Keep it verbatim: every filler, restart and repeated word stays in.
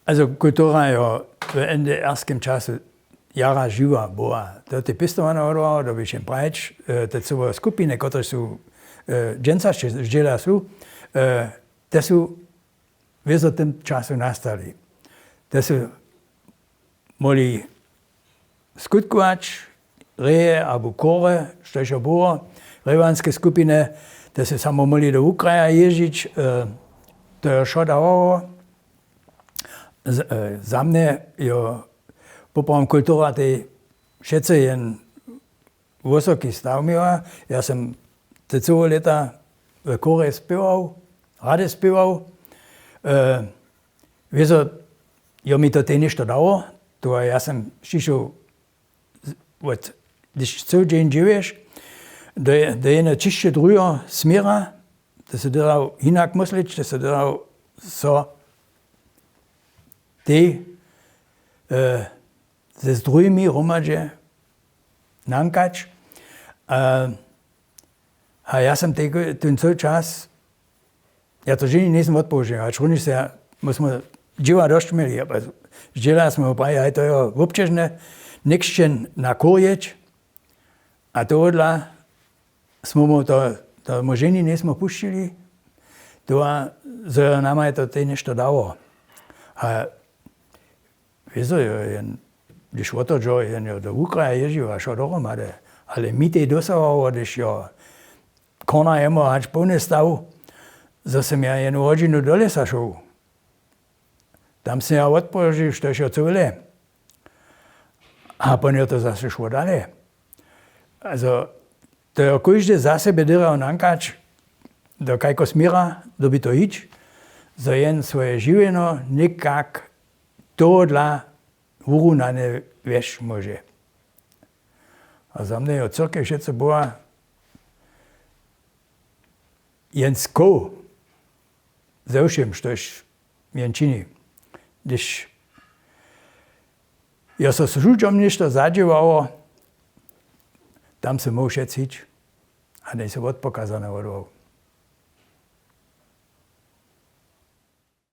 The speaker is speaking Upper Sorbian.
Also kultura jo w ndrskem času jara žiwa była. To te pěstowana odwaha, to by wšěm prajić, te cyłe skupiny, kotrež su dźensa sće zdźěla su, te su wězo w tym času nastali. Te su móhli skutkować reje abo chóry, štož jo było, rěwanske skupiny, te su samo móhli do wukraja jězdźić. To jo wšo dawało. Za mnje jo poprawom kultura tej wšetcy jen wysoki staw měła. Ja sym te cyłe lěta w chórje spěwał, rady spěwał. Wězo jo mi to tej něšto dało. To ja sym přišoł wot, hdyž cyły dźeń dźěłeš, do jene ćišće druheho směra, to se dyrał hinak myslić, to se dyrał so tej ze zdrujmi hromadźe nankać. A ja sym ten cyły čas, ja to ženje njejsym wotpołožył, hač runje se my smy dźěła dosć měli. Zdźěla smy mu prajił, haj, to jo wobćežne, něk sće na chór jědź. A tohodla smy mu to, to mu ženje njejsmy pušćili. To a zo jo nama je to tej něšto dało. A wězo jo jen, hdyž wotodźo jen jo do wukraja jězdźił a wšo dohromady. Ale mi tej dosahało, hdyž jo kona jemu hač połny staw, zo sym ja jenu hodźinu do lěsa šoł. Tam sym ja wotpołožił, štož jo cyłe. A pon jo to zaso šło dale. Also to jo kóždy za sebje dyrał nankać, do kajko směra dyrbi to hić, zo jen swoje žiwjeno někak tohodla wurunane wjesć móže. A za mnje jo cyrkej wšetcy była jen skow ze wšěm, štož jen čini. Hdyž jo so z ludźom něšto zadźěłało, tam sy móhł wšetc hić a njejsy wotpokazany wotwołał.